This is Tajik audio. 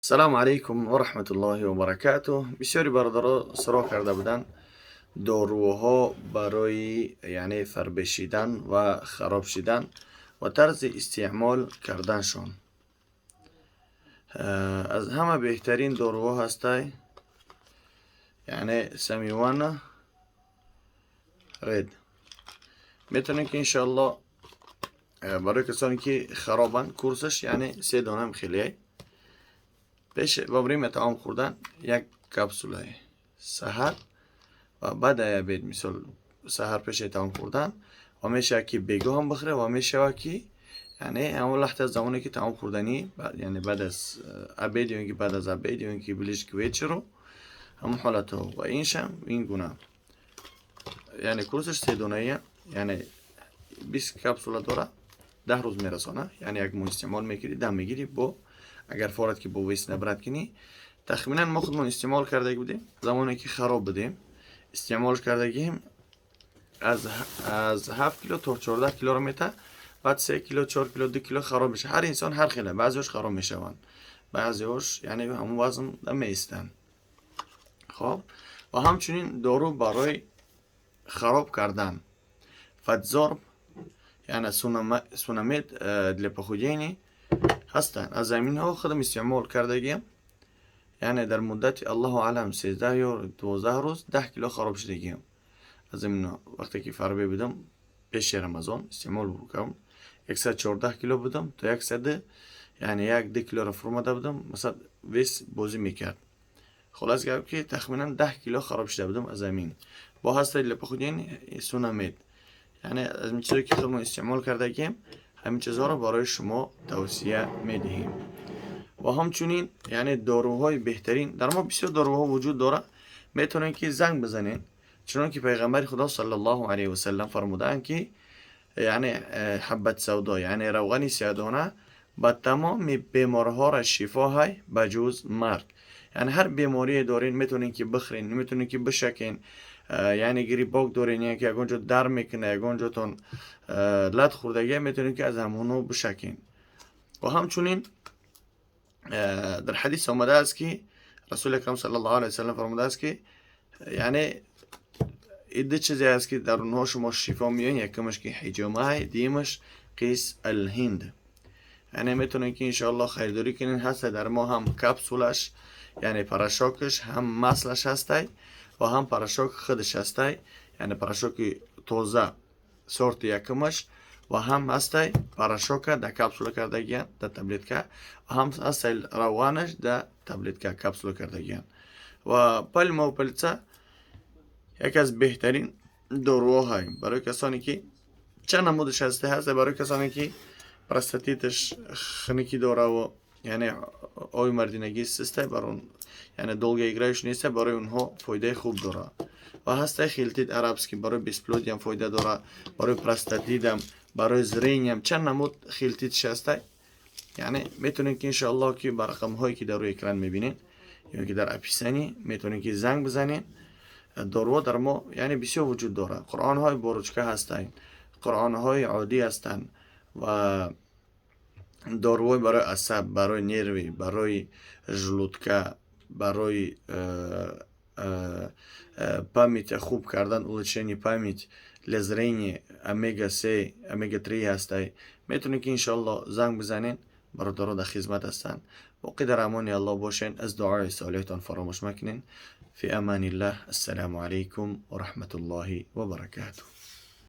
Салому алайкум ва раҳматуллоҳи ва баракатуҳ. Бисёри бародаро суроғ карда буданд доруҳо барои, яъне, фарбешидан ва хароб шидан ва тарзи истеъмол карданшон. Аз ҳама беҳтарин доруҳо ҳастай, яъне, Самивана Ред. Метавонем ки, иншоалло, барои касоне ки харобанд, курсаш, яъне, се донам хеле пеш во время таом хӯрдан як капсулае саҳар ва баъд обед. Мисол, саҳар пеши таом хӯрдан ва мешавад, ки бегоҳ ҳам бихӯре ва мешавад, ки, яъне, ҳамон лаҳза замоне ки таом хӯрданӣ, яъне, баъд аз обед ё ин ки баъд аз обед ё ин ки ближе к вечеру, ҳамон ҳолатҳо. Ва иншам ин гуна, яъне, курсаш се донаия, яъне, 20 капсула дора, 10 рӯз мерасона. Яъне, як моҳ истеъмол мекунӣ, дам мегирӣ. Бо агар форад ки бо вес набрать кунӣ. Тахминан мо худмон истеъмол кардаги будем, замоне ки хароб будем истеъмол кардагим, аз 7 кило то 14 килоро мета, баъд 3 кило, 4 кило, 2 кило хароб меша. Ҳар инсон ҳар хеле: баъзеҳош хароб мешаванд, баъзеҳош, яъне, ҳамон вазн меистанд. Хоб, ва ҳамчунин дору барои хароб кардан Фатзорб, яъне, Сунамед для похудения ҳастанд. Аз заминҳо худам истеъмол кардагиам, яъне, дар муддати, аллоҳу алам, 13 ё 12 рӯз 10 кило хароб шудагиам аз заминҳо. Вақте ки фарбе будам, пеши Рамазон истеъмол кардам, 114 кило будам, то яксаду, яъне, як ду килоро фуромада будам. Масалан, вес бозӣ мекард. Хулос гап, ки тахминан 10 кило хароб шуда будам аз замин. Бо ҳастаи для похудения Сунамед, яъне, аз ин чизое ки худмон истеъмол кардагием, ҳамин чизҳоро барои шумо тавсия медиҳем. Ва ҳамчунин, яъне, доруҳои беҳтарин дар мо бисёр доруҳо вуҷуд дорад. Метавонед, ки занг бизанед. Чунон ки пайғамбари Худо саллаллоҳу алайҳи васаллам фармудаанд, ки, яъне, ҳаббат савдо, яъне, равғани сиёҳдона ба тамоми беморҳоро шифо ҳай, ба ҷуз марг. Яъне, ҳар беморие дорен, метавонед, ки бихӯрен, метавонед, ки бишакен. Яъне, гриппок дорен, яке ягон ҷо дар мекуна, ягон ҷотон лат хӯрдагия, метавонед, ки аз ҳамоно бишакен. Ва ҳамчунин дар ҳадис омадааст, ки Расули акрам саллаллоҳу алайҳи васаллам фармудааст, ки, яъне, ду чизе аст, ки дар онҳо шумо шифо меёед: якумаш ки ҳиҷомаи, дуюмаш қис алҳинд. Яъне, метавонед, ки, иншоаллоҳ, харидорӣ кунед. Ҳаста дар мо ҳам капсулаш, яъне, порошокаш, ҳам маслаш ҳастай ва ҳам порошок худаш ҳастай, яъне, порошоки тоза, сорти якумаш, ва ҳам ҳастай порошока дар капсула кардагиян, дар таблетка, ва ҳам ҳастай равғанаш дар таблетка, капсула кардагиян. Ва пальмовая пыльца яке аз беҳтарин доруҳо барои касоне ки чанд намудаш ҳаста. Ҳаста барои касоне ки простатиташ хунукӣ дораву, яъне, оби мардинагӣ систай бар он, яъне, долгоиграющий неста, барои онҳо фоидаи хуб дорад. Ва ҳастай хилтит арабский, барои бесплодиям фоида дорад, барои простатитам, барои зрениям. Чанд намуд хилтитш ҳастай. Яъне, метавонед, ки, иншоаллоҳ, ки ба рақамҳое ки дар рӯи экран мебинед ё ки дар описание, метавонед, ки занг бизанед. Доруҳо дар мо, яъне, бисёр вуҷуд дорад. Қуръонҳои бо ручка ҳастанд, қуръонҳои оддӣ ҳастанд ва доруҳои барои асаб, барои нерви, барои желудка, барои памяти хуб кардан, улучшение память, для зрения, омега 3, омега 3 ҳастай. Метавонед, ки, иншоалло, занг бизанед. Бародаро дар хизмат ҳастанд. Боқӣ дар амони Аллоҳ бошед, аз дуои солеҳтон фаромӯш макунед. Фи аманиллаҳ. Ассалому алайкум ва раҳматуллоҳи ва баракатуҳ.